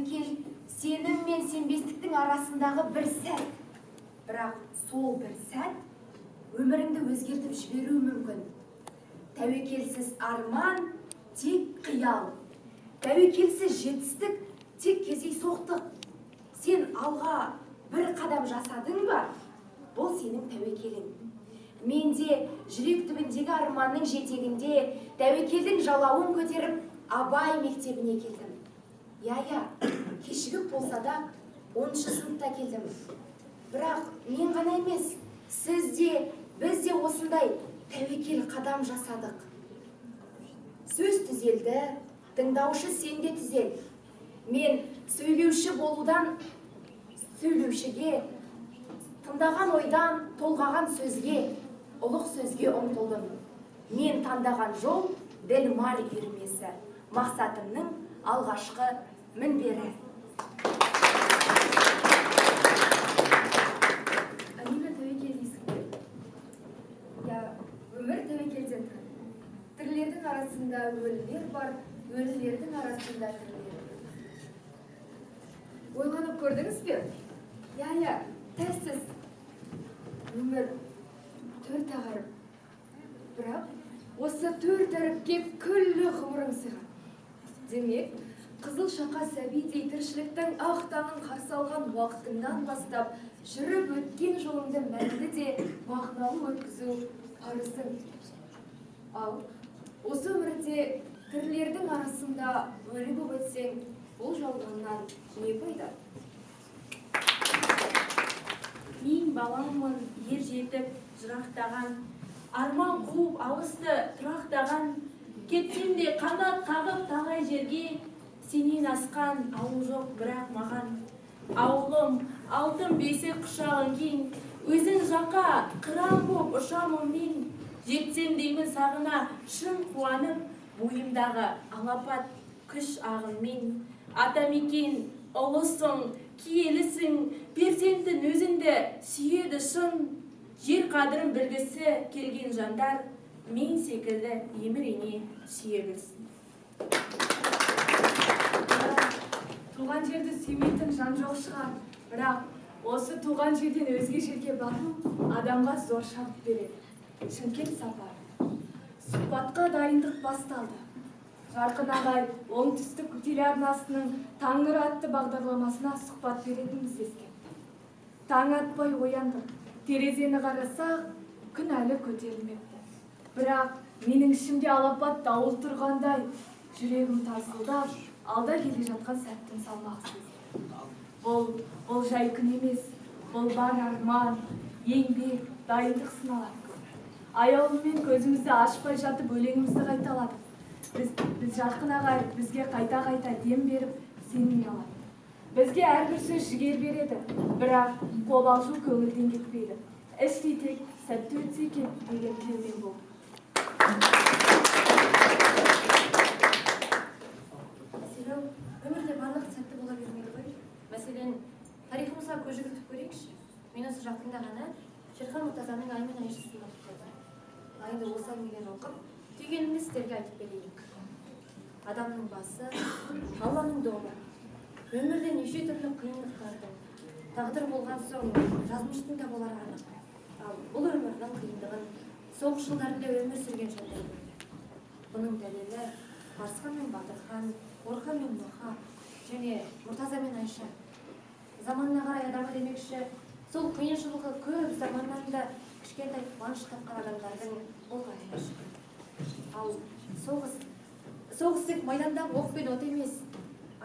Тәуекел сенім мен сенбестіктің арасындағы бір сәт. Бірақ сол бір сәт өміріңді өзгертіп жіберуі мүмкін. Тәуекелсіз арман тек қиял. Тәуекелсіз жетістік тек кездейсоқтық. Сен алға бір қадам жасадың ба? Бұл сенің тәуекелің. Мен де жүрек түбіндегі арманның жетегінде тәуекелдің жалауын көтеріп Абай мектебіне келдім. Иә, кешігіп болса да 10-шы сыныпта келдім. Бірақ мен ғана емес, сіз де, біз де осындай тәуекел қадам жасадық. Сөз түзелді, тыңдаушы сен де түзел. Мен сөйлеуші болудан сөйлеушіге, тыңдаған ойдан толғаған сөзге, ұлық сөзге ұмтылдым. Мен таңдаған жол Ділмар үйірмесі, мақсатымның алғашқы мінбері. Амина, тәуекел дейсің бе? Иә, өмір тәуекелден тұрады. Тірілердің арасында өлілер бар, өлілердің арасында тірілер. Ойланып көрдіңіз бе? Иә, тәсіз. Өмір төрт ақ әріп. Бірақ осы төрт әріпке күллі ғұмырың сыйған. Демек, қызыл шақа сәбидей тіршіліктің ақ таңын қарсы алған уақытыңнан бастап жүріп өткен жолыңды мәнді де мағыналы өткізу парызың. Ал осы өмірде тірілердің арасында өлі болып өтсең, бұл жалғаннан не пайда? Мен баламын, ер жетіп, жырақтаған, арман қуып алысты тұрақтаған, кетсем де қанат қағып талай жерге, сенен асқан ауыл жоқ бірақ маған. Ауылым, алтын бесік құшағың кең, өзің жаққа қыран боп ұшамын мен. Жетсем деймін сағына шын қуанып, бойымдағы алапат күш ағынмен. Атамекен, ұлысың, киелісің, перзентін өзіңді сүйеді шын. Жер қадірін білгісі келген жандар мен секілді емірене сүйе білсін. Туған жерді сүймейтін жан жоқ шығар, бірақ осы туған жерден өзге жерге бару адамға зор шабыт береді. Шымкент сапары. Сұхбатқа дайындық басталды. Жарқын ағай Оңтүстік телеарнасының Таң нұры атты бағдарламасына сұхбат беретінімізді ескертті. Таң атпай ояндық. Терезені қарасақ, күн әлі көтерілмепті. Бірақ менің ішімде алапат дауыл тұрғандай, жүрегім тарсылдап, алда келе жатқан сәттің салмағы сезілді. Бұл жай күн емес, бұл бар арман, еңбек, дайындық сыналатын күн. Аяулыммен көзімізді ашпай жатып өлеңімізді қайталадық. Біз Жарқын ағай бізге қайта-қайта дем беріп, сенім алады. Бізге әрбір сөз жігер береді, бірақ қобалжу көңілден кетпейді. Іштей тек сәтті өтсе екен деген тілеумен болды. Селеу, өмірде барлық сәтті бола бермейді ғой. Мәселен, тарихымызға көз жүгіртіп көрейікші. Мен осы жақында ғана Шерхан Мұртазаның Ай мен Айшасын оқып көрдім. Ал енді осы әңгімеден оқып, түйгенімді сіздерге айтып берейін. Адамның басы Алланың добы. Өмірде неше түрлі қиындықтардың, тағдыр болған соң жазмыштың да болары анық. Ал бұл өмірдің қиындығын соғыс жылдарында өмір сүрген жандар көрді. Бұның дәлелі Барсхан мен Батырхан, Орхан мен Нұрха және Мұртаза мен Айша. Заманына қарай адамы демекші, сол қиыншылығы көп заманнан да кішкентай қуаныш тапқан адамдардың болғанына шүкір. Ал соғыс тек майдандағы оқ пен от емес,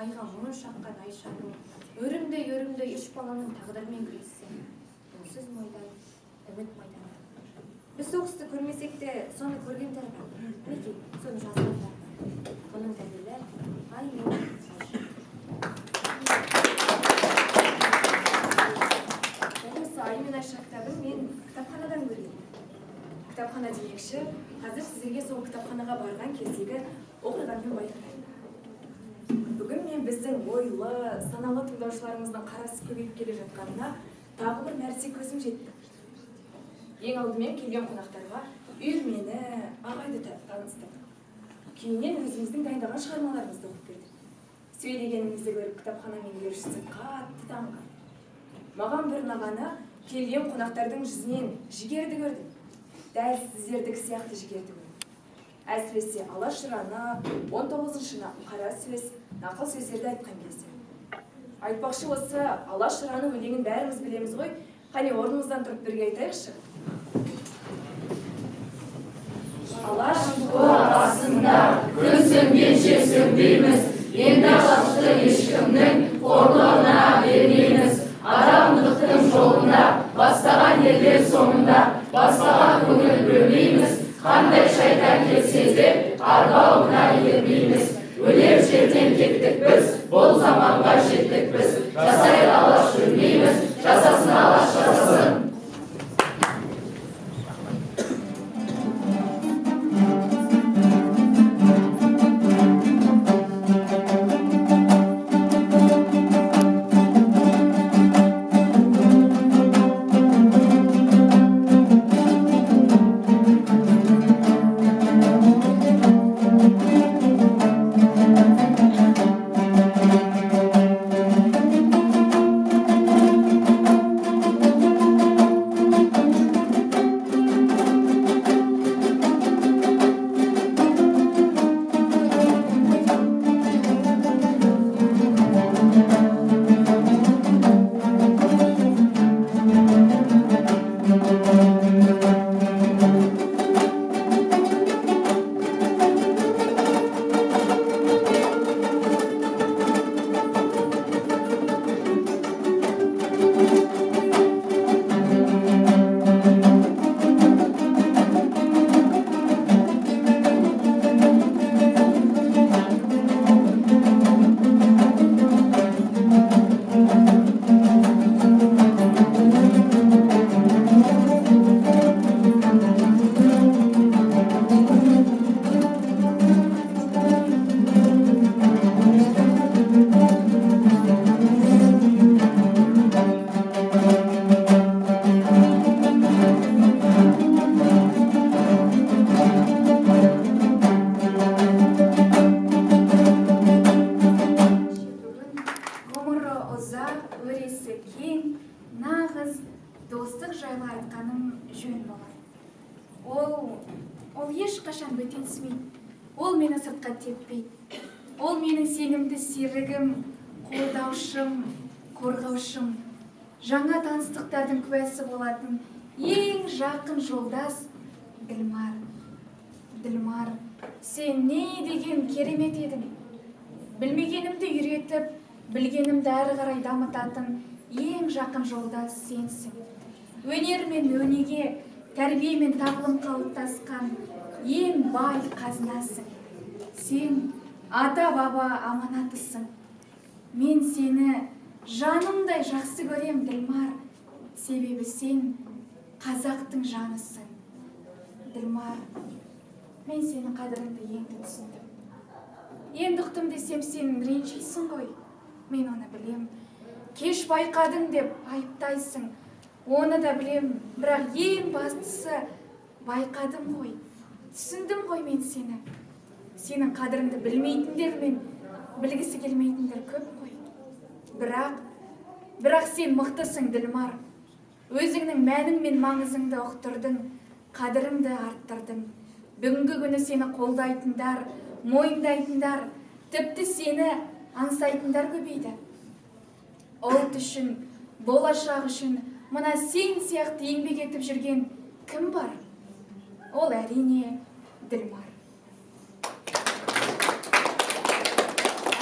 айға мұңын шаққан Айшаның өрімдей үш баланың тағдырымен күресі. Үнсіз майдан, үміт майданы. Біз соғысты көрмесек те соны көргендер бар. Мінекей, соны жазғандар бар. Бұның дәлелі Ай мен Айша. Дәл осы Ай мен Айша кітабын мен кітапханадан көргенмін. Кітапхана демекші, қазір сіздерге сол кітапханаға барған кездегі оқиғамен баяндаймын. Бүгін мен біздің ойлы, саналы тыңдаушыларымыздың қарасы көбейіп келе жатқанына тағы бір нәрсе көзім жетті. Ең алдымен келген қонақтарға үйірмені, ағайды таныстырдық. Кейіннен өзіміздің дайындаған шығармаларымызды оқып бердік. Сөйлегеніңізді көріп кітапхана меңгерушісі қатты таңғалды. Маған бір ұнағаны, келген қонақтардың жүзінен жігерді көрдім. Дәл сіздердікі сияқты жігерді көрдім. Әсіресе Алаш ұраны, 19-шы қара сөз, нақыл сөздерді айтқан кезде. Айтпақшы, осы Алаш ұраны өлеңін бәріміз білеміз ғой. Қане, орнымыздан тұрып бірге айтайықшы. Алаш басында күн сөнгенше сөнбейміз, енді Алашты ешкімнің қорлығына бермейміз. Адамдықтың жолында бастаған ерлер соңында басқаға көңіл бөлмейміз. Қандай шайтан келсе де арбауына ермейміз. Өлер жерден кеттік біз, бұл заманға жеттік біз. Жасайық Алаш, өлмейміз, жасасын Алаш, жасасын. Бүгін ғұмыры ұзақ, өресі кең, нағыз достық жайлы айтқаным жөн болар. Ол ешқашан бөтенсімейді. Ол мені сыртқа теппейді. Ол менің сенімді серігім, қолдаушым, қорғаушым. Жаңа таныстықтардың куәсі болатын ең жақын жолдас Ділмар. Ділмар, сен не деген керемет едің. Білмегенімді үйретіп, білгенімді әрі қарай дамытатын ең жақын жолдас сенсің. Өнер мен өнеге, тәрбие мен тағылым қалыптасқан ең бай қазынасың. Сен ата-баба аманатысың. Мен сені жанымдай жақсы көрем, Ділмар. Себебі сен қазақтың жанысың. Ділмар, мен сенің қадіріңді енді түсіндім. Енді ұқтым десем, сен ренжисің ғой. Мен оны білем. Кеш байқадың деп айыптайсың. Оны да білем, бірақ ең бастысы байқадым ғой. Түсіндім ғой мен сені. Сенің қадіріңді білмейтіндер мен білгісі келмейтіндер көп қой. Бірақ сен мықтысың, Ділмар. Өзіңнің мәнің мен маңызыңды ұқтырдың, қадіріңді арттырдың. Бүгінгі күні сені қолдайтындар, мойындайтындар, тіпті сені аңсайтындар көбейді. Ұлт үшін, болашақ үшін мына сен сияқты еңбек етіп жүрген кім бар? Ол әрине Ділмар.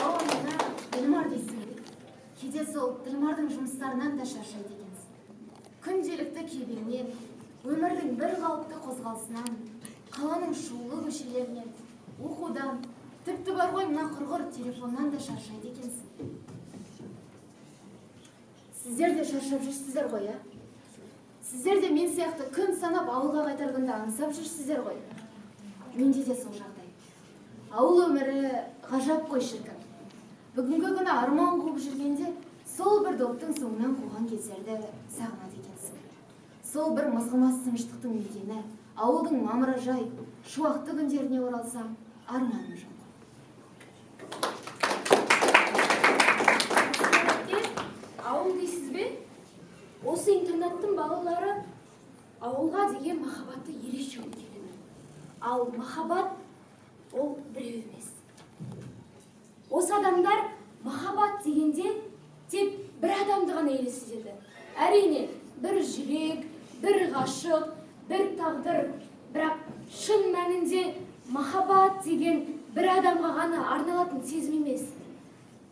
Ау, мына Ділмар дейсің бе? Кейде сол Ділмардың жұмыстарынан да шаршайды екенсің. Күнделікті күйбеңнен, өмірдің бір қалыпты қозғалысынан, қаланың шулы көшелерінен, оқудан, тіпті бар ғой мына құрғыр телефоннан да шаршайды екенсің. Сіздер де шаршап жүрсіздер ғой, ә? Сіздер де мен сияқты күн санап ауылға қайтар күнді аңсап жүрсіздер ғой. Менде де сол жағдай. Ауыл өмірі ғажап қой шіркін. Бүгінгі күні арман қуып жүргенде сол бір доптың соңынан қуған кездерді сағынады екенсің. Сол бір мызғымас тыныштықтың мекені, ауылдың мамыражай, шуақты күндеріне оралсам, арманым жоқ. Осы интернаттың балалары ауылға деген махаббатты ерекше ұғып келеді. Ал махаббат ол біреу емес. Осы адамдар махаббат дегенде тек бір адамды ғана елестетеді. Әрине, бір жүрек, бір ғашық, бір тағдыр, бірақ шын мәнінде махаббат деген бір адамға ғана арналатын сезім емес.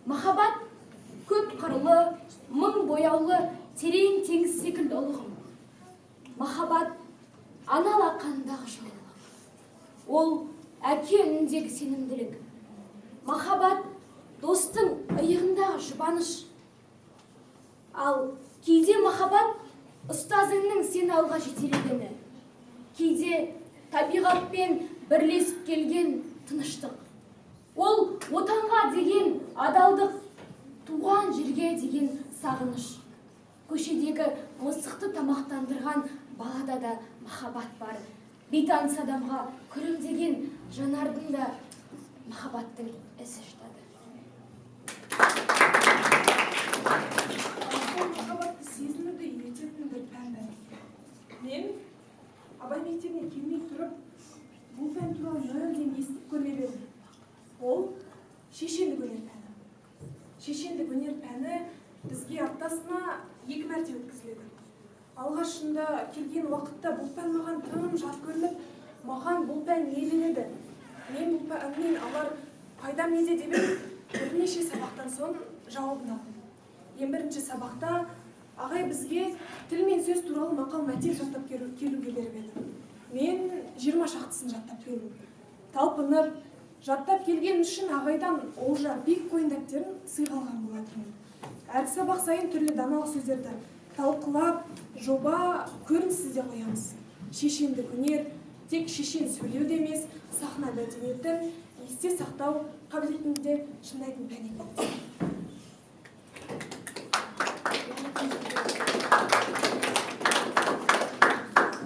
Махаббат көп қырлы, мың бояулы, терең теңіз секілді ұғым. Махаббат ана алақанындағы жылылық. Ол әке үніндегі сенімділік. Махаббат достың иығындағы жұбаныш. Ал кейде махаббат ұстазыңның сені алға жетелегені. Кейде табиғатпен бірлесіп келген тыныштық. Ол отанға деген адалдық, туған жерге деген сағыныш. Көшедегі мысықты тамақтандырған балада да махаббат бар. Бейтаныс адамға күлімдеген жанардың да махаббаттың ізі жатады. Сол махаббатты сезінуді үйрететін бір пән бар. Мен Абай мектебіне келмей тұрып, бұл пән туралы мүлдем естіп көрмеп едім. Ол шешендік өнер пәні. Шешендік өнер пәні бізге аптасына 2 мәрте өткізіледі. Алғашында келген уақытта бұл пән маған тым жат көрініп, маған бұл пән не береді? Мен бұл пәннен алар пайдам неде деп едім, бірнеше сабақтан соң жауабын алдым. Ең бірінші сабақта ағай бізге тіл мен сөз туралы мақал мәтел жаттап келуге беріп еді. Мен 20 шақтысын жаттап келдім. Талпынып, жаттап келген үшін ағайдан олжа биік қойын дәптерін сыйға алған болатынмын. Әр сабақ сайын түрлі даналық сөздерді талқылап, жоба көрінісі де қоямыз. Шешендік өнер тек шешен сөйлеу де емес, сахна мәдениетін есте сақтау қабілетін де шыңдайтын пән екен.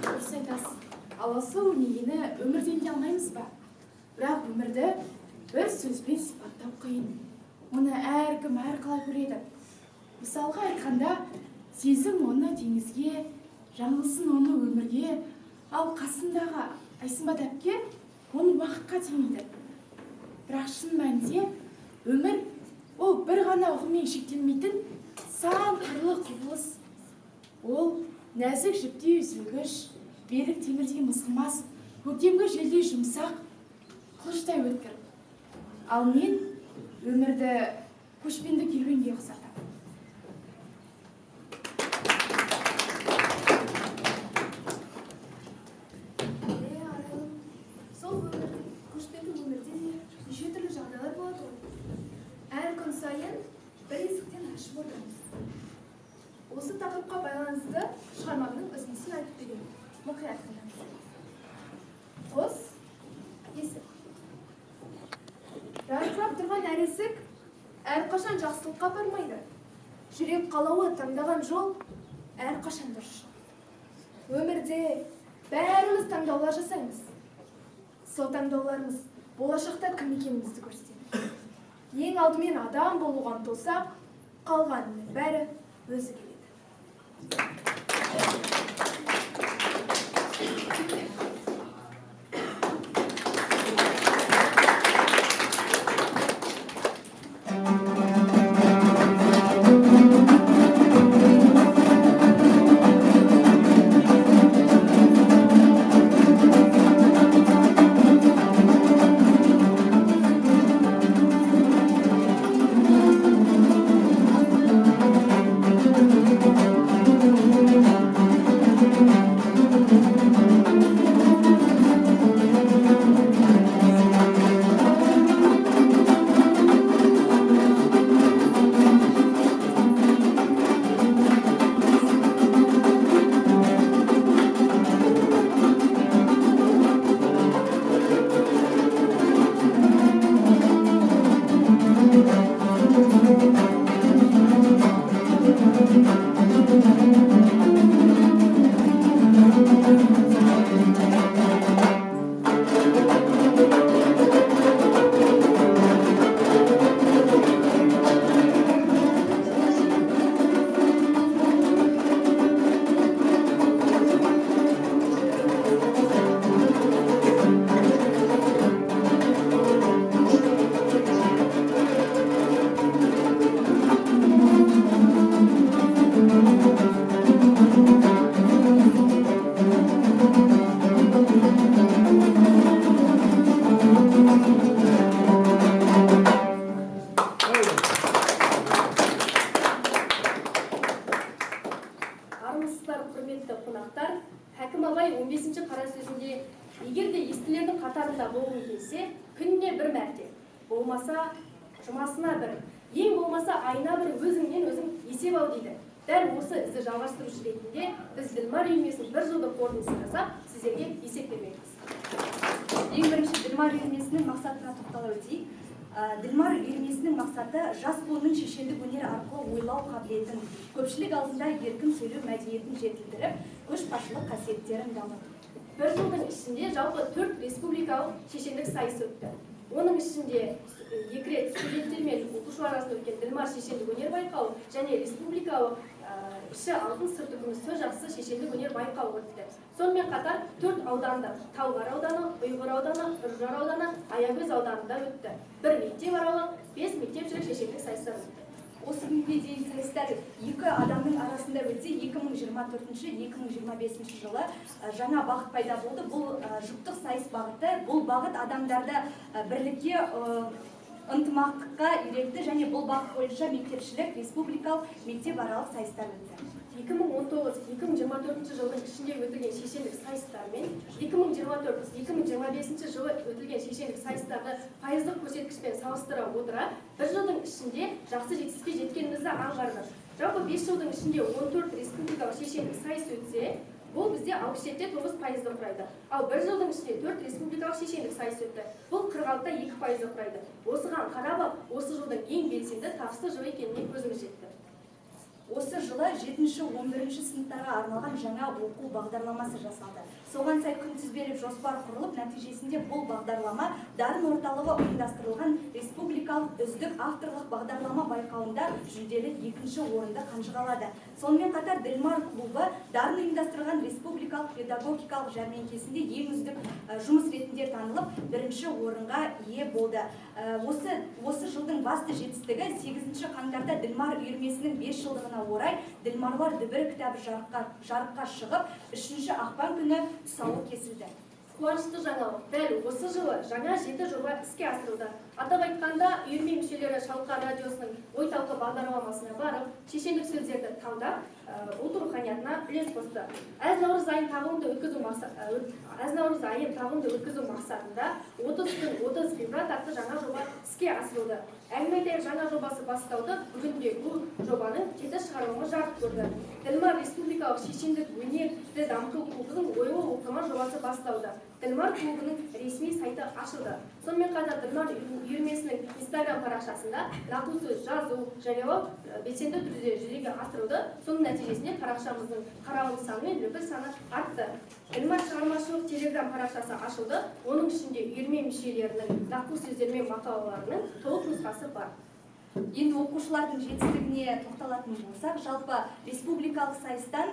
Дұрыс айтасыз. Ал осы өнегені өмірден де алмаймыз ба? Бірақ өмірді бір сөзбен сипаттау қиын. Оны әркім әрқалай көреді. Мысалға айтқанда, сезім оны теңізге, жаңылсын оны өмірге, ал қасындағы Айсымбат әпке оны уақытқа теңейді. Бірақ шын мәнінде өмір ол бір ғана ұғыммен шектелмейтін сан қырлы құбылыс. Ол нәзік жіптей үзілгіш, берік темірдей мызғымас, көктемгі желдей жұмсақ, қылыштай өткір. Ал мен өмірді көшпенді керуенге ұқсатамын. Арайлым, сол өмірде, көшпенді өмірде де неше түрлі жағдайлар болады ғой. Әр күн сайын бір есіктен ашып отырамыз. Осы тақырыпқа байланысты шығармамның үзіндісін айтып берейін. Мұқият тыңдаңыз. Қос есік. Жарқырап тұрған әр есік әрқашан жақсылыққа апармайды. Жүрек қалауы таңдаған жол әрқашан дұрыс жол. Өмірде бәріміз таңдаулар жасаймыз. Сол таңдауларымыз болашақта кім екенімізді көрсетеді. Ең алдымен адам болуға ұмтылсақ, қалғанының бәрі өзі келеді. Thank you. Жетістілердің қатарында болғың келсе, күніне бір мәрте, болмаса жұмасына бір, ең болмаса айына бір өзіңнен өзің есеп ал дейді. Дәл осы ізді жалғастырушы ретінде біз Ділмар үйірмесінің бір жылдық қорытындысын жасап, сіздерге есеп бермекпіз. Ең бірінші Ділмар үйірмесінің мақсатына тоқтала өтейік. Ділмар үйірмесінің мақсаты жас буынның шешендік өнер арқылы ойлау қабілетін, көпшілік алдында еркін сөйлеу мәдениетін жетілдіріп, көшбасшылық қасиеттерін дамыту. Бір жылдың ішінде жалпы 4 республикалық шешендік сайыс өтті. Оның ішінде 2 рет студенттер мен оқушылар арасында өткен Ділмар шешендік өнер байқауы және республикалық іші алтын сырты күміс сөз жақсы шешендік өнер байқауы өтті. Сонымен қатар 4 ауданда: Талғар ауданы, Ұйғыр ауданы, Үржар ауданы, Аягөз ауданында өтті. Бір мектеп аралық, 5 мектепішілік шешендік сайыстар өтті. Осы күнге дейін сайыстар екі адамның арасында өтсе, 2024-2025 жылы жаңа бағыт пайда болды. Бұл жұптық сайыс бағыты. Бұл бағыт адамдарды бірлікке, ынтымақтыққа үйретті және бұл бағыт бойынша мектепішілік, республикалық, мектеп аралық сайыстар өтті. 2019-2024 жылдың ішінде өтілген шешендік сайыстар мен 2024-2025 жылы өтілген шешендік сайыстарды пайыздық көрсеткішпен салыстыра отыра, бір жылдың ішінде жақсы жетістікке жеткенімізді аңғардық. Жалпы 5 жылдың ішінде 14 республикалық шешендік сайыс өтсе, бұл бізде 67,9%-ды құрайды. Ал бір жылдың ішінде 4 республикалық шешендік сайыс өтті. Бұл 46,2%-ды құрайды. Осыған қарап, осы жылдың ең белсенді, табысты жыл екеніне көзіміз жетті. Осы жылы 7-11 сыныптарға арналған жаңа оқу бағдарламасы жасалды. Соған сай күнтізбелік жоспар құрылып, нәтижесінде бұл бағдарлама Дарын орталығы ұйымдастырылған республикалық үздік авторлық бағдарлама байқауында жүлделі 2-ші орынды қанжығалады. Сонымен қатар Ділмар клубы Дарын ұйымдастырған республикалық педагогикалық жәрмеңкесінде ең үздік жұмыс ретінде танылып, 1-ші орынға ие болды. Осы жылдың басты жетістігі 8 қаңтарда Ділмар үйірмесінің 5 жылдығына орай Ділмарлар дүбірі кітабы жарыққа шығып, 3 ақпан күні тұсауы кесілді. Қуанышты жаңалық, дәл осы жылы жаңа 7 жоба іске асырылды. Атап айтқанда, үйірме мүшелері Шалқар радиосының ой талқы бағдарламасына барып, шешендік сөздерді талдап, ұлт руханиятына үлес қосты. Әз наурыз айын тағылымды өткізу әз наурыз айын тағылымды өткізу мақсатында 30 күн 30 ғибрат атты жаңа жоба іске асырылды. Әңгіме айтайық жаңа жобасы басталды. Бүгінде бұл жобаның 7 шығарылымы жарық көрді. Ділмар республикалық шешендік өнерді дамыту клубының ойлы оқырман жобасы басталды. Ділмар клубының ресми сайты ашылды. Сонымен қатар Ділмар үйірмесінің Инстаграм парақшасында нақыл сөз жазу, жариялау белсенді түрде жүзеге асырылды. Соның нәтижесінде парақшамыздың қаралым саны мен лүпіл саны артты. Ділмар шығармашылық телеграм парақшасы ашылды. Оның ішінде үйірме мүшелерінің нақыл сөздері мен мақалаларының толық нұсқасы бар. Енді оқушылардың жетістігіне тоқталатын болсақ, жалпы республикалық сайыстан,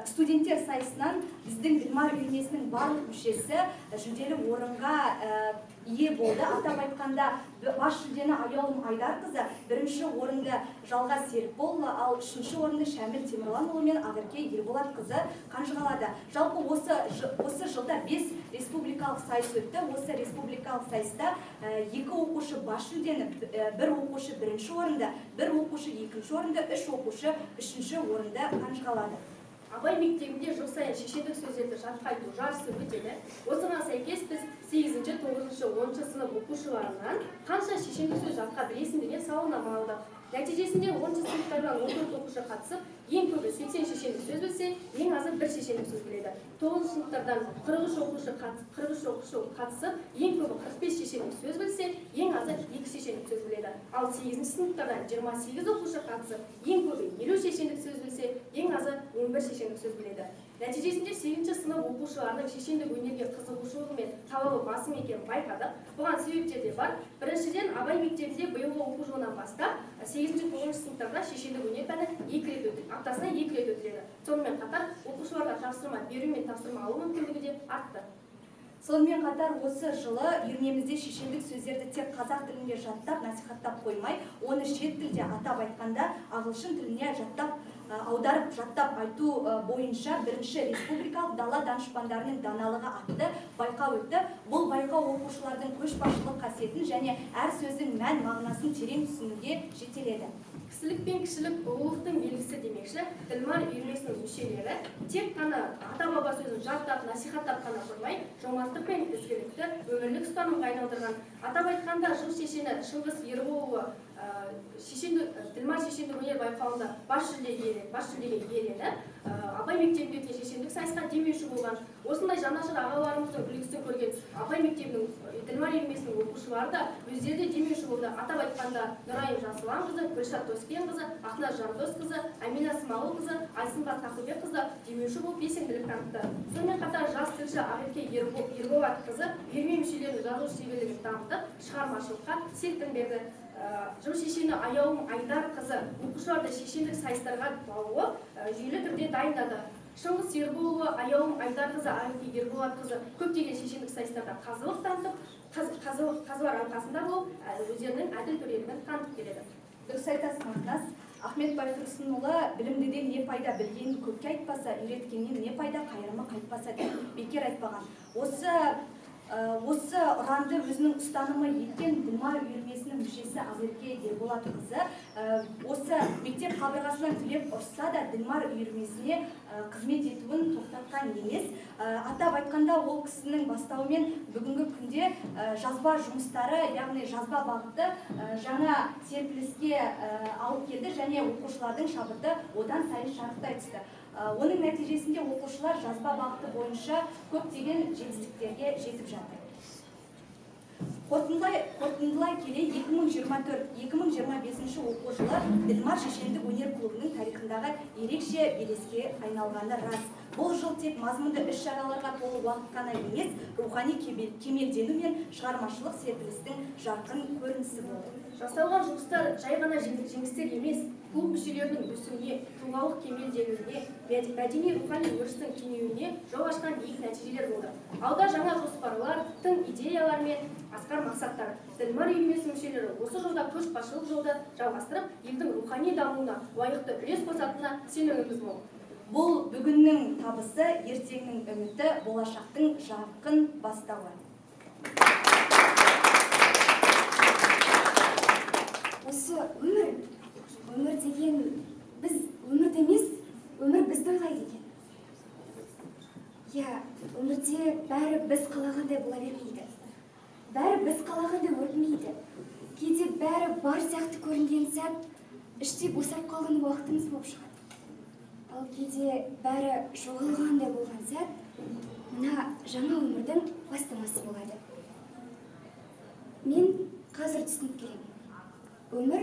студенттер сайысынан біздің Ділмар үйірмесінің барлық мүшесі жүлделі орынға ие болды. Атап айтқанда, бас жүлдені Аяулым Айдарқызы, 1-ші орынды Жалғас Серікболұлы, ал 3-ші орынды Шәміл Темірланұлы мен Ақерке Ерболатқызы қанжығалады. Жалпы осы жылда 5 республикалық сайыс өтті. Осы республикалық сайыста 2 оқушы бас жүлдені, 1 оқушы 1-ші орынды, 1 оқушы 2-ші орынды, 3 оқушы 3-ші орынды қанжығалады. Абай мектебінде жыл сайын шешендік сөздерді жатқа айту жарысы өтеді. Осыған сәйкес біз 8-ші, 9-шы, 10-шы сынып оқушыларынан қанша шешендік сөз жатқа білесің деген сауалнама алдық. Нәтижесінде 10-шы сыныптардан 14 оқушы қатысып, ең көбі 80 шешендік сөз білсе, ең азы 1 шешендік сөз біледі. 9-шы сыныптардан 43 оқушы қатысып, ең көбі 45 шешендік сөз білсе, ең азы 2 шешендік сөз біледі. Ал 8-ші сыныптардан 28 оқушы қатысып, ең көбі 50 шешендік сөз білсе, ең азы 11 шешендік сөз біледі. Нәтижесінде 8-ші сынып оқушыларының шешендік өнерге қызығушылығы мен талабы басым екенін байқадық. Бұған себептер де бар. Біріншіден, Абай мектебінде биылғы оқу жылынан бастап 8-ші, 9-шы сыныптарда шешендік өнер пәні аптасына 2 рет өтіледі. Сонымен қатар оқушыларға тапсырма беру мен тапсырма алу мүмкіндігі де артты. Сонымен қатар осы жылы үйірмемізде шешендік сөздерді тек қазақ тілінде жаттап, насихаттап қоймай, оны шет тілде, атап айтқанда ағылшын тіліне жаттап, аударып жаттап айту бойынша 1-ші республикалық дала данышпандарының даналығы атты байқау өтті. Бұл байқау оқушылардың көшбасшылық қасиетін және әр сөздің мән мағынасын терең түсінуге жетеледі. Кісілік пен кішілік ұлылықтың белгісі демекші, Ділмар үйірмесінің мүшелері тек қана ата-баба сөзін жаттап, насихаттап қана қоймай, жомарттық пен ізгілікті өмірлік ұстанымға айналдырған. Атап айтқанда, жыл шешені Шыңғыс Ерболұлы Ділмар шешендік өнер байқауында бас жүлдеге иеленіп, Абай мектебінде өткен шешендік сайысқа демеуші болған. Осындай жанашыр ағаларымыздың үлгісін көрген Абай мектебінің Ділмар үйірмесінің оқушылары да өздері де демеуші болды. Атап айтқанда, Нұрайым Жасұланқызы, Гүлшат Доспенқызы, Ақназ Жандосқызы, Әмина Смағұлқызы, Айсымбат Тақыбекқызы демеуші болып белсенділік танытты. Сонымен қатар жас тілші Ақерке Ерболатқызы үйірме мүшелерінің жазу шеберлігін дамытып, шығармашылыққа серпін берді. Жыл шешені Аяулым Айдарқызы оқушыларды шешендік сайыстарға баулып, жүйелі түрде дайындады. Шыңғыс Ерболұлы, Аяулым Айдарқызы, Ақерке Ерболатқызы көптеген шешендік сайыстарда қазылық танытып, қазылар алқасында болып, өздерінің әділ төрелігін танытып келеді. Дұрыс айтасың, Ақназ. Ахмет Байтұрсынұлы білімдіден не пайда, білгенін көпке айтпаса, үйреткеннен не пайда, қайырымы қайтпаса деп бекер айтпаған. Осы ұранды өзінің ұстанымы еткен Ділмар үйірмесінің мүшесі Ақерке Ерболатқызы осы мектеп қабырғасынан түлеп ұрысса да Ділмар үйірмесіне қызмет етуін тоқтатқан емес. Атап айтқанда, ол кісінің бастауымен бүгінгі күнде жазба жұмыстары, яғни жазба бағыты жаңа серпіліске алып келді және оқушылардың шабыты одан сайын шарықтай түсті. Оның нәтижесінде оқушылар жазба бағыты бойынша көптеген жетістіктерге жетіп жатыр. Қорытындылай келе 2024-2025 оқу жылы Ділмар шешендік өнер клубының тарихындағы ерекше белеске айналғаны рас. Бұл жыл тек мазмұнды іс-шараларға толы уақыт қана емес, рухани кемелдену мен шығармашылық серпілістің жарқын көрінісі болды. Жасалған жұмыстар жай ғана жеңістер емес, клуб мүшелерінің өсуіне, тұлғалық кемелденуіне, мәдени рухани өрістің кеңеюіне жол ашқан биік нәтижелер болды. Алда жаңа жоспарлар, тың идеялар мен асқар мақсаттар. Ділмар үйірмесі мүшелері осы жолда көшбасшылық жолды жалғастырып, елдің рухани дамуына лайықты үлес қосатынына сеніміміз мол. Бұл бүгіннің табысы, ертеңнің үміті, болашақтың жарқын бастауы. Осы өмір, өмір деген біз өмірді емес, өмір бізді ойлайды екен. Иә, өмірде бәрі біз қалағандай бола бермейді. Бәрі біз қалағандай өтмейді. Кейде бәрі бар сияқты көрінген сәт іштей босап қалған уақытымыз болып шығады. Ал кейде бәрі жоғалғандай болған сәт мына жаңа өмірдің бастамасы болады. Мен қазір түсініп келемін. Өмір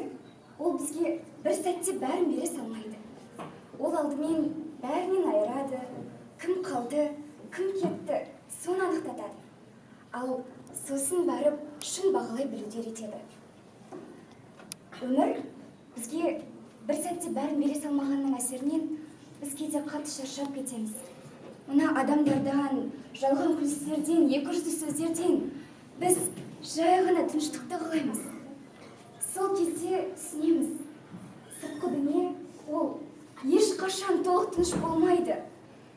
ол бізге бір сәтте бәрін бере салмайды. Ол алдымен бәрінен айырады, кім қалды, кім кетті, соны анықтатады. Ал сосын барып шын бағалай білуді үйретеді. Өмір бізге бір сәтте бәрін бере салмағанның әсерінен біз кейде қатты шаршап кетеміз. Мына адамдардан, жалған күлістерден, екіжүзді сөздерден біз жай ғана тыныштықты қалаймыз. Сол кезде түсінеміз, сыртқы дүние ол ешқашан толық тыныш болмайды,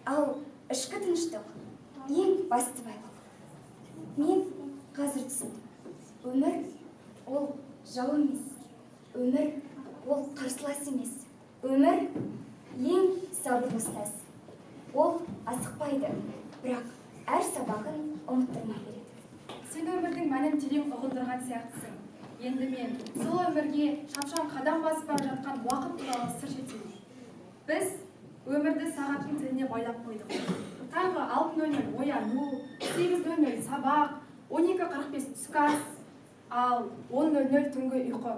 ал ішкі тыныштық ең басты байлық. Мен қазір түсіндім. Өмір ол жау емес, өмір ол қарсылас емес, өмір ең сабырлы ұстаз. Ол асықпайды, бірақ әр сабағын ұмыттырмай береді. Сен өмірдің мәнін терең ұғындырған сияқтысың. Енді мен сол өмірге шапшаң қадам басып бара жатқан уақыт туралы сыр шертейін. Біз өмірді сағаттың тіліне байлап қойдық. Таңғы 6:00 ояну, 8:00 сабақ, 12:45 түскі ас, ал 10:00 түнгі ұйқы.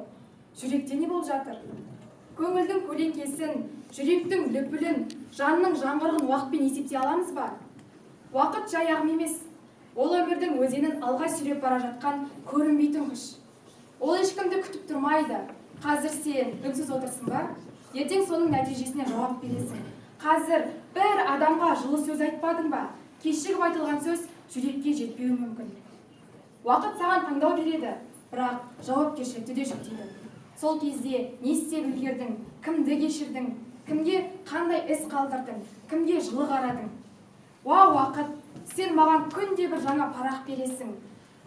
Жүректе не болып жатыр? Көңілдің көлеңкесін, жүректің лүпілін, жанның жаңғырығын уақытпен есептей аламыз ба? Уақыт жай ағым емес, ол өмірдің өзенін алға сүйреп бара жатқан көрінбейтін күш. Ол ешкімді күтіп тұрмайды. Қазір сен үнсіз отырсың ба? Ертең соның нәтижесіне жауап бересің. Қазір бір адамға жылы сөз айтпадың ба? Кешігіп айтылған сөз жүрекке жетпеуі мүмкін. Уақыт саған таңдау береді, бірақ жауапкершілікті де жүктейді. Сол кезде не істеп үлгердің, кімді кешірдің, кімге қандай іс қалдырдың, кімге жылы қарадың. Уа, уақыт, сен маған күнде бір жаңа парақ бересің.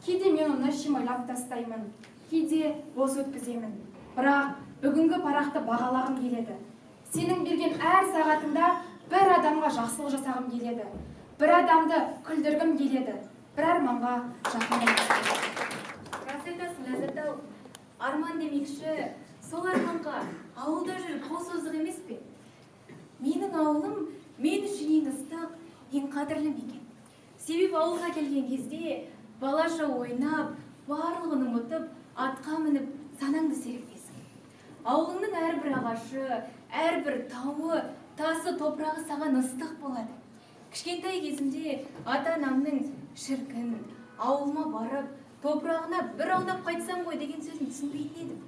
Кейде мен оны шимайлап тастаймын, кейде бос өткіземін. Бірақ Бүгінгі парақты бағалағым келеді. Сенің берген әр сағатыңда бір адамға жақсылық жасағым келеді. Бір адамды күлдіргім келеді. Бір арманға жақындағым келеді. Рас айтасың, Ләззат ау. Арман демекші, сол арманға ауылда жүріп қол создық емес пе? Менің ауылым мен үшін ең ыстық, ең қадірлі мекен. Себебі ауылға келген кезде балаша ойнап, барлығын ұмытып, атқа мініп, санаңды сергітесің. Ауылыңның әрбір ағашы, әрбір тауы, тасы, топырағы саған ыстық болады. Кішкентай кезімде ата-анамның шіркін, ауылыма барып, топырағына бір аунап қайтсам ғой деген сөзін түсінбейтін едім.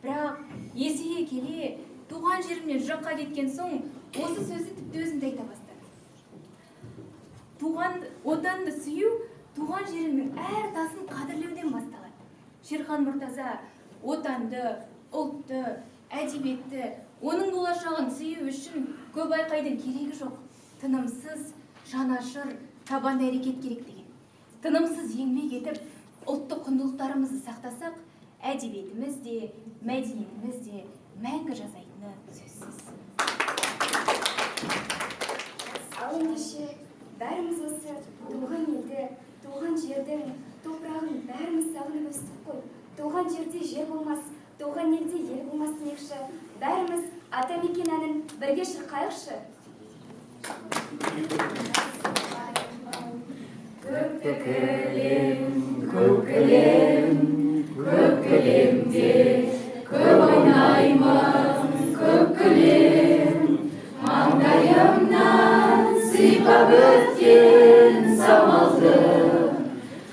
Бірақ есейе келе, туған жерімнен жыраққа кеткен соң, осы сөзді тіпті өзім де айта бастадым. Туған отанды сүю, туған жеріңнің әр тасын қадірлеуден басталады. Шерхан Мұртаза отанды, ұлтты, әдебиетті, оның болашағын сүю үшін көп айқайдың керегі жоқ. Тынымсыз, жанашыр, табанды әрекет керек деген. Тынымсыз еңбек етіп, ұлттық құндылықтарымызды сақтасақ, әдебиетіміз де, мәдениетіміз де мәңгі жасайтыны сөзсіз. Ал ендеше бәріміз осы туған елді, туған жердің топырағын бәріміз сағынып өстік қой. Туған жерде жер болмас, туған елде ел болмас демекші. Бәріміз атамекен әнін бірге шырқайықшы. Көк кілем, көк кілем, көк кілемде көп ойнаймын, көк кілем. Маңдайымнан сипап өткен самалды,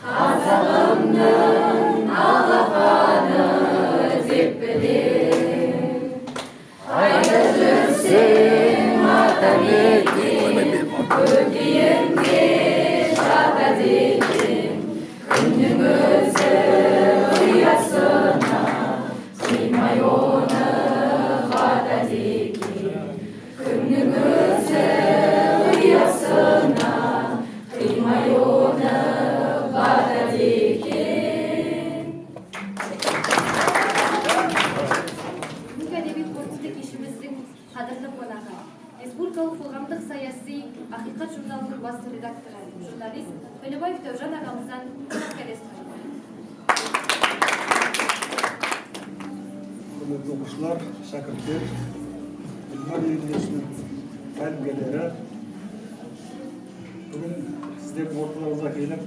қазағымның алақаны деп білем. Қайда жүрсең атамекен, көкейімде жатады екен. Күннің өзі ұясына сыймай оны қатады екен. Күннің өзі ұясына қимай оны батады екен. Бүгінгі әдеби қорытынды кешіміздің қадірлі қонағы, республикалық қоғамдық саяси Ақиқат журналының бас редакторы, журналист Төлебаев Дәужан ағамыздан кеңес сұраймын. Құрметті оқушылар, шәкірттер, Ділмар үйірмесінің тәлімгерлері, бүгін сіздердің орталарыңызға келіп,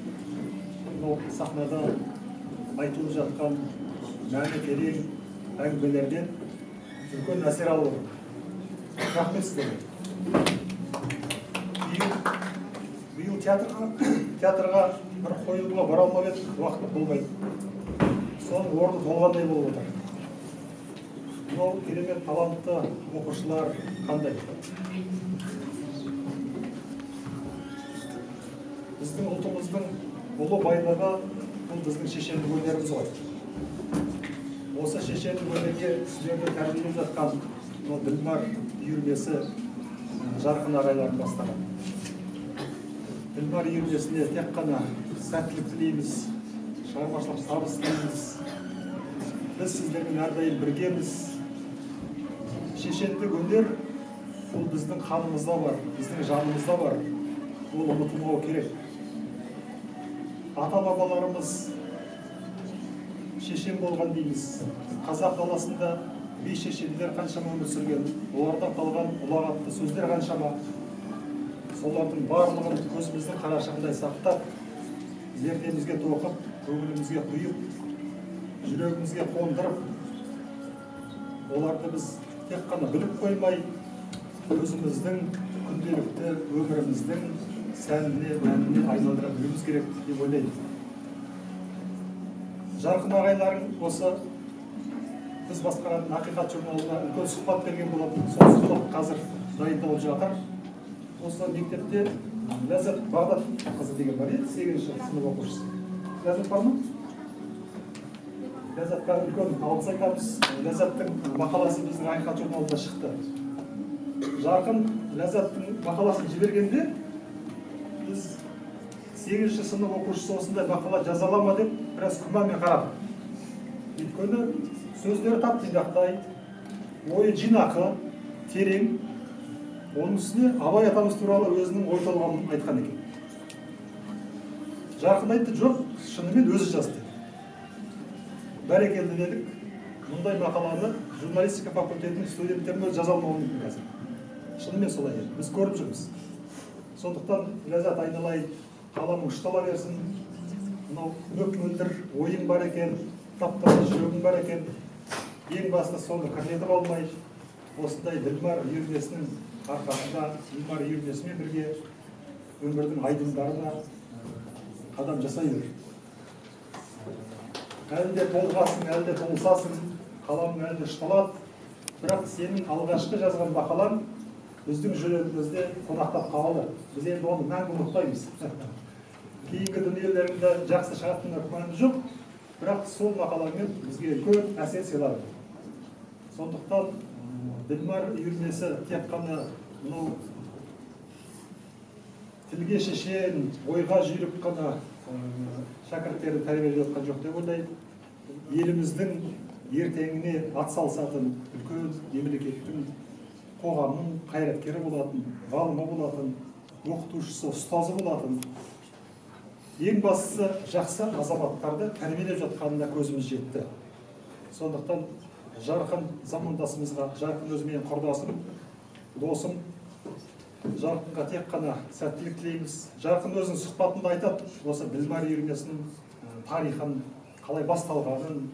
мынау сахнада айтылып жатқан мәні терең әңгімелерден үлкен әсер алып отырмын. Рахмет сіздерге. Биыл театрға бір қойылымға бара алмап едік, уақыт болмайды. Соның орны толғандай болып отыр. Мынау керемет талантты оқушылар қандай? Біздің ұлтымыздың ұлы байлығы бұл біздің шешендік өнеріміз ғой. Осы шешендік өнерге сіздерді тәрбиелеп жатқан мынау Ділмар үйірмесі жарқын ағайларын бастаған. Ділмар үйірмесіне тек қана сәттілік тілейміз, шығармашылық табыс тілейміз. Біз сіздермен әрдайым біргеміз. Шешендік өнер ол біздің қанымызда бар, біздің жанымызда бар. Ол ұмытылмау керек. Ата-бабаларымыз шешен болған дейміз. Қазақ даласында би шешендер қаншама өмір сүрген, олардан қалған ұлағатты сөздер қаншама. Солардың барлығын көзіміздің қарашығындай сақтап, зердемізге тоқып, көңілімізге құйып, жүрегімізге қондырып, оларды біз тек қана біліп қоймай, өзіміздің күнделікті өміріміздің сәніне, мәніне айналдыра білуіміз керек деп ойлаймын. Жарқын ағайларың осы біз басқаратын Ақиқат журналына үлкен сұхбат берген болатын. Сол сұхбат қазір дайындалып жатыр. Осы мектепте Ләззат Бағдат қызы деген бар еді, 8-ші сынып оқушысы. Ләззат бар ма? Ләззатқа үлкен алғыс айтамыз. Ләззаттың мақаласы біздің Ақиқат журналында шықты. Жарқын Ләззаттың мақаласын жібергенде біз 8-ші сынып оқушысы осындай мақала жаза ала ма деп біраз күмәнмен қарадық. Өйткені сөздері тап тұйнақтай, Ойы жинақы, терең. Оның үстіне Абай атамыз туралы өзінің ой толғамын айтқан екен. Жарқын айтты, жоқ, шынымен өзі жазды. Бәрекелді дедік. Мұндай мақаланы журналистика факультетінің студенттерінің өзі жаза алмауы мүмкін қазір. Шынымен солай еді. Біз көріп жүрміз. Сондықтан Ләззат айналайын, қаламың ұштала берсін. Мынау мөп-мөлдір ойың бар екен, тап-таза жүрегің бар екен. Ең басты соны кірлетіп алмай, осындай Ділмар үйірмесінің арқасында, Ділмар үйірмесімен бірге өмірдің айдындарына қадам жасай бер. Әлі де толғасың, әлі де толысасың, қаламың әлі де ұшталады. Бірақ сенің алғашқы жазған мақалаң біздің жүрегімізде қонақтап қалады. Біз енді оны мәңгі ұмытпаймыз. Кейінгі дүниелеріңді жақсы шығатынына күмәнім жоқ, бірақ сол мақалаңмен бізге үлкен әсер сыйлады. Сондықтан Ділмар үйірмесі тек қана мынау тілге шешен, ойға жүйрік қана шәкірттерді тәрбиелеп жатқан жоқ деп ойлаймын. Еліміздің ертеңіне атсалысатын үлкен мемлекеттің, қоғамның қайраткері болатын, ғалымы болатын, оқытушысы, ұстазы болатын, ең бастысы жақсы азаматтарды тәрбиелеп жатқанына көзіміз жетті. Сондықтан Жарқын замандасымызға, Жарқын өзі менің құрдасым, досым, Жарқынға тек қана сәттілік тілейміз. Жарқын өзінің сұхбатында айтады, осы Ділмар үйірмесінің тарихын, қалай басталғанын,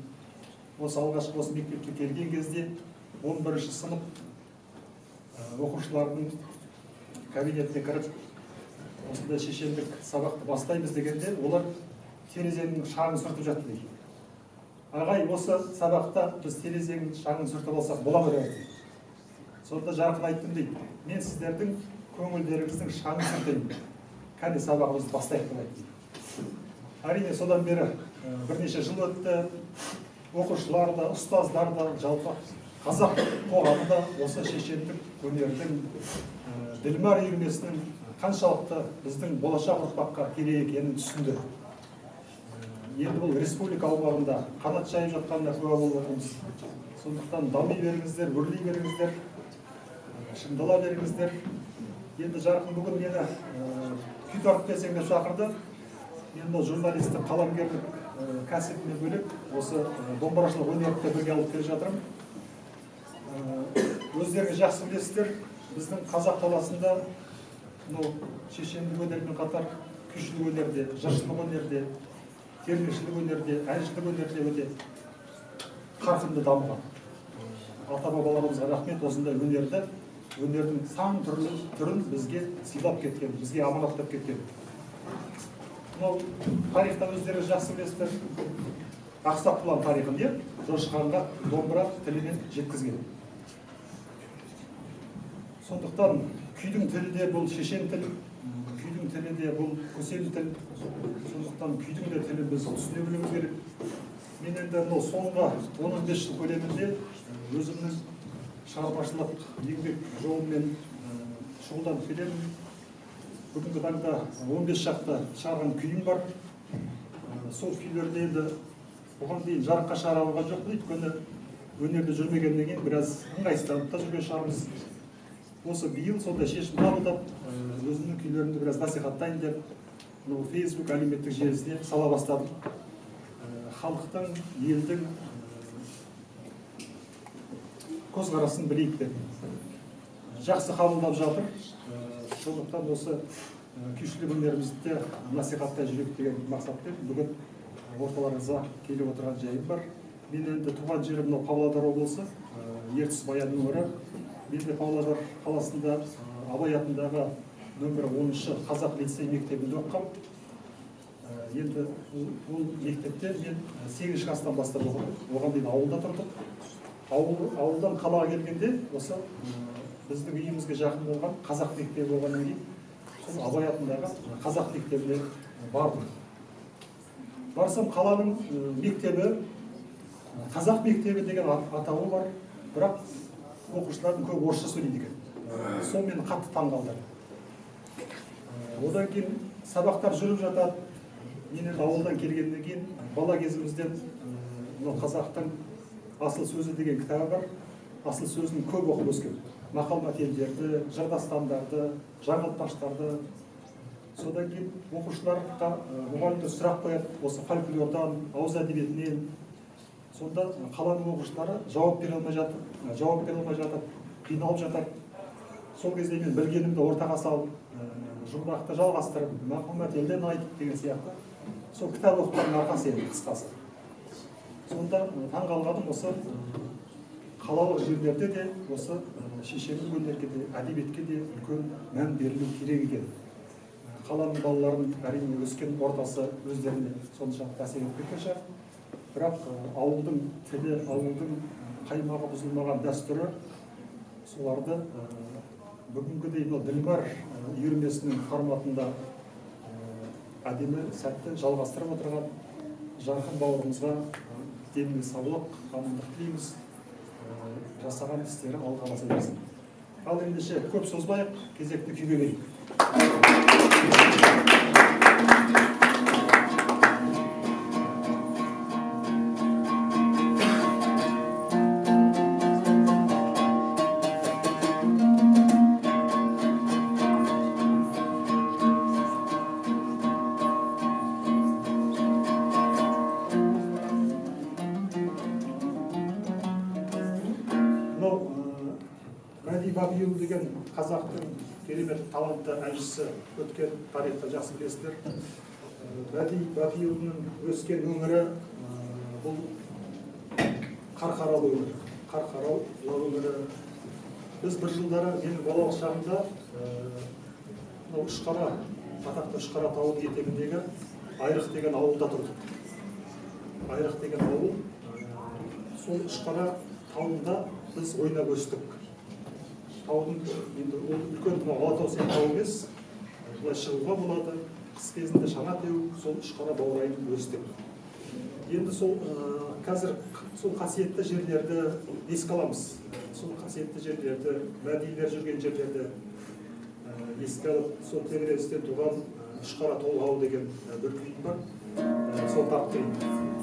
осы алғашқы осы мектепке келген кезде 11-ші сынып оқушыларының кабинетіне кіріп, осындай шешендік сабақты бастаймыз дегенде, олар терезенің шаңын сүртіп жатты дейді. Ағай, осы сабақта біз терезенің шаңын сүртіп алсақ бола ма дейді. Сонда Жарқын айттым дейді, мен сіздердің көңілдеріңіздің шаңын сүртейін, кәне сабағымызды бастайық деп айтты. Әрине, содан бері бірнеше жыл өтті. Оқушылар да, ұстаздар да, жалпы қазақ қоғамы да осы шешендік өнердің, Ділмар үйірмесінің қаншалықты біздің болашақ ұрпаққа керек екенін түсінді. Енді бұл республика аумағында қанат жайып жатқанына куә болып отырмыз. Сондықтан дами беріңіздер, өрлей беріңіздер, шыңдала беріңіздер. Енді Жарқын бүгін мені күй тартып келсең деп шақырды. Мен бұл журналистік, қаламгерлік кәсібімен бөлек осы домбырашылық өнерді де бірге алып келе жатырмын. Өздеріңіз жақсы білесіздер, біздің қазақ даласында мынау шешендік өнермен қатар күйшілік өнерде, жыршылық өнерде, термешілік өнерде, әншілік өнерде өте қарқынды дамыған. Ата-бабаларымызға рахмет, осындай өнерді, өнердің сан түрлі түрін бізге сыйлап кеткен, бізге аманаттап кеткен. Мынау тарихта өздеріңіз жақсы білесіздер, Ақсақ құлан тарихын, иә, Жошы ханға домбыра тілімен жеткізген. Сондықтан күйдің тілі де бұл шешен тіл, күйдің тілі де бұл көсем тіл. Сондықтан күйдің де тілін біз түсіне білуіміз керек. Мен енді мынау соңғы 10-15 жыл көлемінде өзімнің шығармашылық еңбек жолыммен шұғылданып келемін. Бүгінгі таңда 15 шақты шығарған күйім бар. Сол күйлерді енді бұған дейін жарыққа шығара алған жоқпын, өйткені өнерде жүрмегеннен кейін біраз ыңғайсызданып та жүрген шығармыз. Осы биыл сондай шешім қабылдап, өзімнің күйлерімді біраз насихаттайын деп мынау Facebook әлеуметтік желісіне сала бастадым. Халықтың, елдің көзқарасын білейік деп. Жақсы қабылдап жатыр. Сондықтан осы күйшілік өнерімізді насихаттай жүрейік деген мақсатпен бүгін орталарыңызға келіп отырған жайым бар. Мен енді туған жерім мынау Павлодар облысы, Ертіс Баян өңірі. Мен де Павлодар қаласында Абай атындағы нөмірі 10-шы қазақ лицей мектебінде оқығам. Енді бұл мектепте мен 8-ші класстан бастап оқыдым. Оған дейін ауылда тұрдық. Ауылдан қалаға келгенде осы біздің үйімізге жақын болған қазақ мектебі болғаннан кейін сол Абай атындағы қазақ мектебіне бардым. Барсам қаланың мектебі қазақ мектебі деген атауы бар, бірақ оқушылардың көбі орысша сөйлейді екен. Сол мені қатты таңғалдырды. Одан кейін сабақтар жүріп жатады. Мен енді ауылдан келгеннен кейін бала кезімізден мынау қазақтың асыл сөзі деген кітабы бар. асыл сөзін көп оқып өскен. Мақал-мәтелдерді, жыр дастандарды, жаңылтпаштарды. Содан кейін оқушыларға мұғалімдер сұрақ қояды осы фольклордан, ауыз әдебиетінен. Сонда қаланың оқушылары жауап бере алмай жатып, қиналып жатады. Сол кезде мен білгенімді ортаға салып, жұмбақты жалғастырып, мақал-мәтелден айтып деген сияқты. Сол кітап оқығанның арқасы енді қысқасы. Сонда таңғалғаным осы қалалық жерлерде де осы шешендік өнерге де, әдебиетке де үлкен мән берілу керек екен. Қаланың балаларының әрине өскен ортасы өздеріне соншалықты әсер етіп кеткен шығар. Бірақ ауылдың тілі, ауылдың қаймағы бұзылмаған дәстүрі соларды бүгінгідей мынау Ділмар үйірмесінің форматында әдемі сәтті жалғастырып отырған Жарқын бауырымызға деніне саулық, амандық тілейміз. Жасаған істері алға баса берсін. Ал ендеше көп созбайық, кезекті күйге берейік. Деген қазақтың керемет талантты әншісі, өткен тарихта жақсы білесіздер. Мәди Бапиұлының өскен өңірі бұл Қарқаралы өңірі. Қарқаралы өңірі. Біз бір жылдары менің балалық шағымда Үшқара, атақты Үшқара тауының етегіндегі Айрық деген ауылда тұрдық. Айрық деген ауыл, сол Үшқара тауында біз ойнап өстік. Таудың енді ол үлкен Алатау сияқты тау емес, былай шығуға болады. Қыс кезінде шана теуіп, сол Үшқара баурайын өстік. Енді сол қазір сол қасиетті жерлерді еске аламыз. Сол қасиетті жерлерді, мәдилер жүрген жерлерді еске алып, сол тебіреністен туған Үшқара толғауы деген бір күйім бар. Сол тартып берейін.